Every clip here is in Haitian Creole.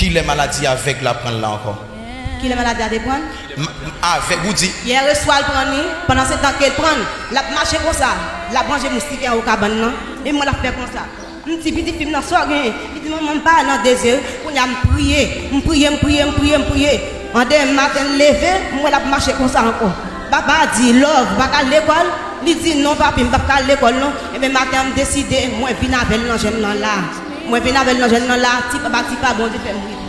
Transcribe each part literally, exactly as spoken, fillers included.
Kilè maladi avèg la pran l la ankò? Kilè maladi a te pran l? M- m- Avèg, ou di? Yè reswa l pran li, pandan se tan ke l pran l, l ap mache konsa, l ap ranje moustik anwo kabann nan, e mwen l ap fè konsa. M di, "Pitit fi m nan, sa w genyen?" Li di, "Manman, m pa nan dezir." Kounye a m priye, m priye, m priye, m priye, m priye. Andèyè maten, l leve, m wè l ap mache konsa ankò. Papa a di, "Love, ou pa ka al lekòl?" Li di, "Non, papi, m p ap ka al lekòl, non." Ebyen, maten an, m deside, mwen vin avè l nan jèn nan la. Mwen vin avè l nan jèn nan la, ti pa pa ti pa, Bondye fè m rive.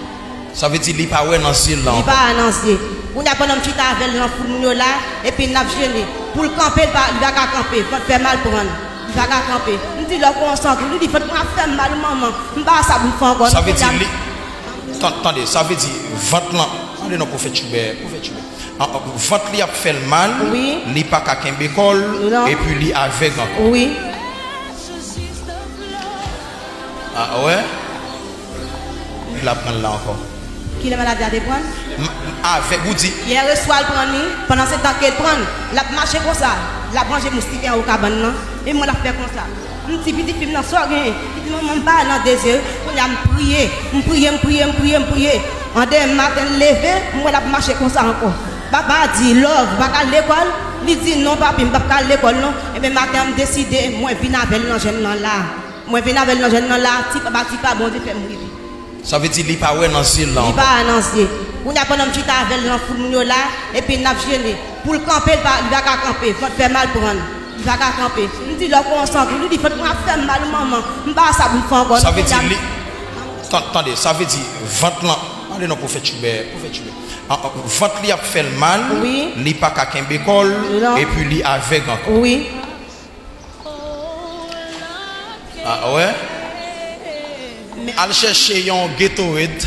Sa vle di li pa wè nan zye l la ankò. Li pa wè nan zye. Kounye a, pandan m chita avè l nan foul moun yo la, epi n ap jene. Pou l kanpe, li pa, li pa ka kanpe. Vant fè mal pran l. Li pa ka kanpe. M di, "Lè w pran yon sant," li di, "Vant mwen ap fè m mal, manman. M pa wè sa pou m fè ankò." Sa vle di li. Tan- Tande, sa vle di vant lan. Tande non, pwofèt Chubè, pwofèt Chubè. An- an- Vant li ap fè l mal, wi, li pa ka kenbe kò l, non, epi li avèg ankò. Wi. Ah, wè? L ap pran l la ankò. Kilè maladi a te pran l? M- m- Avèg, ou di? Yè reswa l pran li, pandan se tan ke l pran l, l ap mache konsa, l ap ranje moustik anwo kabann nan, e mwen l ap fè konsa. M di, "Pitit fi m nan, sa w genyen?" Li di, "Manman, m pa nan dezir." Kounye a, m priye, m priye, m priye, m priye, m priye. Andèyè maten, l leve, m wè l ap mache konsa ankò. Papa a di, "Love, ou pa ka al lekòl?" Li di, "Non, papi, m p ap ka al lekòl, non." Ebyen, maten an, m deside, mwen vin avè l nan jèn nan la. Mwen vin avè l nan jèn nan la, ti pa pa ti pa, Bondye fè m rive. Sa vle di li pa wè nan zye l la ankò. Li pa wè nan zye. Kounye a, pandan m chita avè l nan foul moun yo la, epi n ap jene. Pou l kanpe, li pa, li pa ka kanpe. Vant fè mal pran l. Li pa ka kanpe. M di, "Lè w pran yon sant," li di, "Vant mwen ap fè m mal, manman. M pa wè sa pou m fè ankò." Sa vle di li. Tan- Tande, sa vle di vant lan. Tande non, pwofèt Chubè, pwofèt Chubè. An- an- Vant li ap fè l mal, wi, li pa ka kenbe kò l, non, epi li avèg ankò. Wi. Ah, wè? Al chèche yon Gatorade,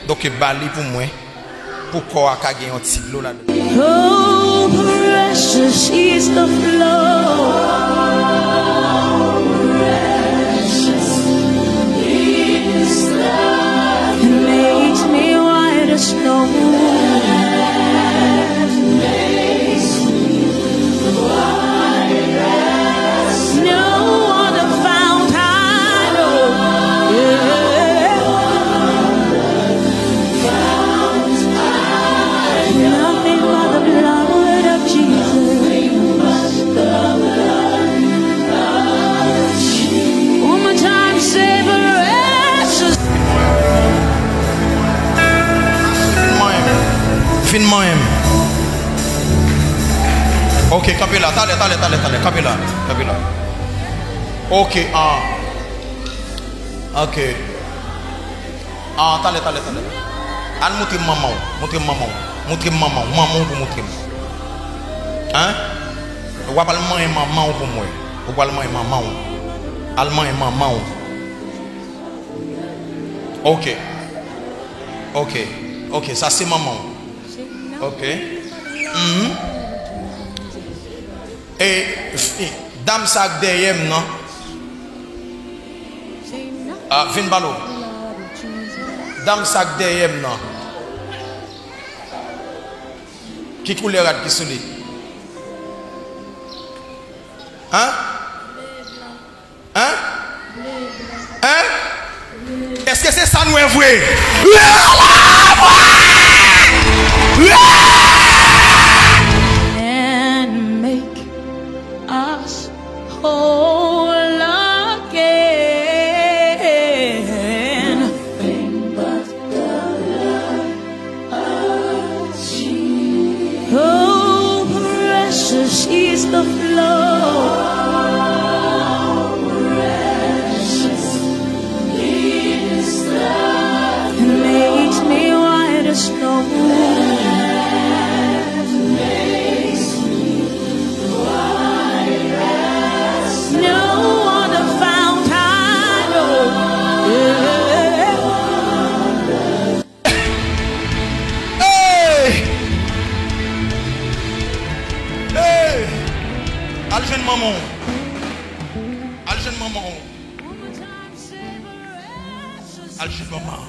donk ba li pou mwen, pou kò a ka gen yon ti dlo ladan. Oh, precious is the flow. It makes me white as snow. No other fount I know. Yeah. Nothing but the blood of Jesus. One more time, say, "Precious." Vin manyen m. Vin manyen m. Ok, kanpe la. Talè, talè, talè, talè. Kanpe la. Kanpe la. Ok, ah. Ok. Ah, talè, talè, talè. Al montre m manman w. Montre m manman w. Montre m manman w. Manman w pou montre m. Hein? W ap al manyen manman w pou mwen. Ou pral manyen manman w. Al manyen manman w. Ok. Ok. Ok, sa se manman w. Ok. Mhm. E, e, dam sa k dèyè m nan. Ah, vin pale w. Dam sa k dèyè m nan. Ki koulè rad ki sou li? Hein? Hein? Hein? Èske se sa n wè vre? And make us whole again. Oh, precious is the flow. It makes me white as snow. No other fount I know. Yeah. Hey! Hey! Al jwenn manman w. Al jwenn manman w. Al jwenn manman w.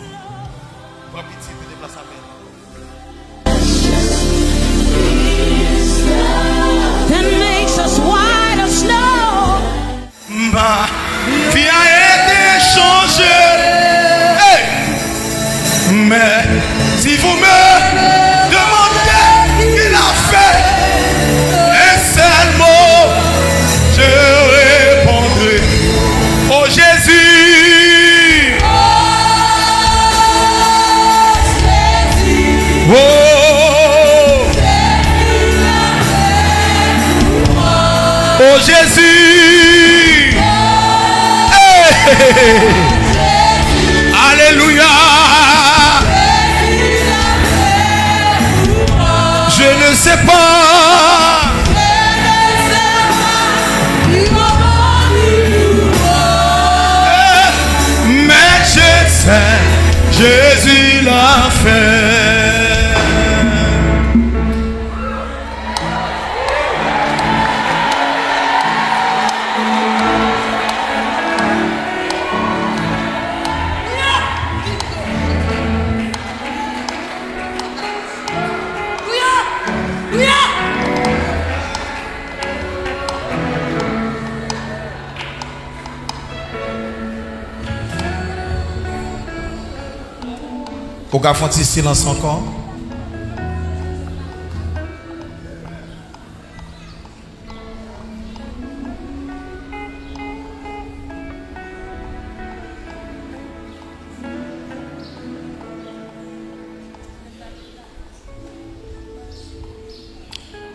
Pran piti pou deplase avè l. That makes us white as snow. Mba, vi a ede chanje. Hey! Mais si vous me demandez qui l'a fait, un seul mot, je répondrai. Oh Jésus! Oh! Oh Jésus! Hey! Alléluia! Je ne sais pas. Mais je sais, Jésus l'a fait. Ou ka fè yon ti silans ankò?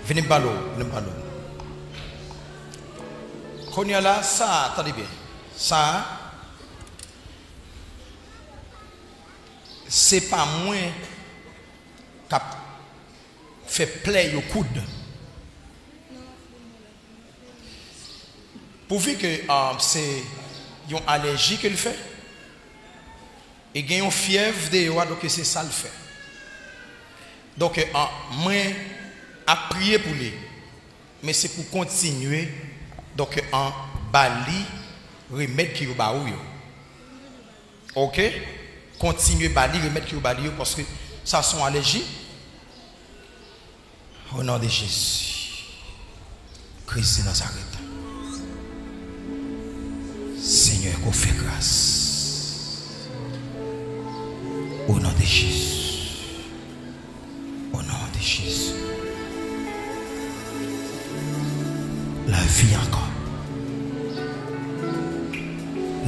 Vini m pale w, vini m pale w. Kounye a la, sa a, tande byen, sa a, se pa mwen k ap fè plè yo koud. Pouvi ke, ah, se yon alèji ke l fè, e gen yon fyèv deyò a, donk se sa l fè. Donk, ah, mwen ap priye pou li, men se pou kontinye, donk, ah, ba li remèd ke yo ba ou yo. Oke? Kontinye ba li remèd ke yo ba li yo, paske sa se yon alèji. O non de Jezi, Kris de Nazarèt, Senyè, ke w fè gras. O non de Jezi. O non de Jezi. Lavi ankò.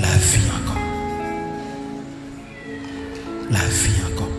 Lavi ankò. Lavi ankò.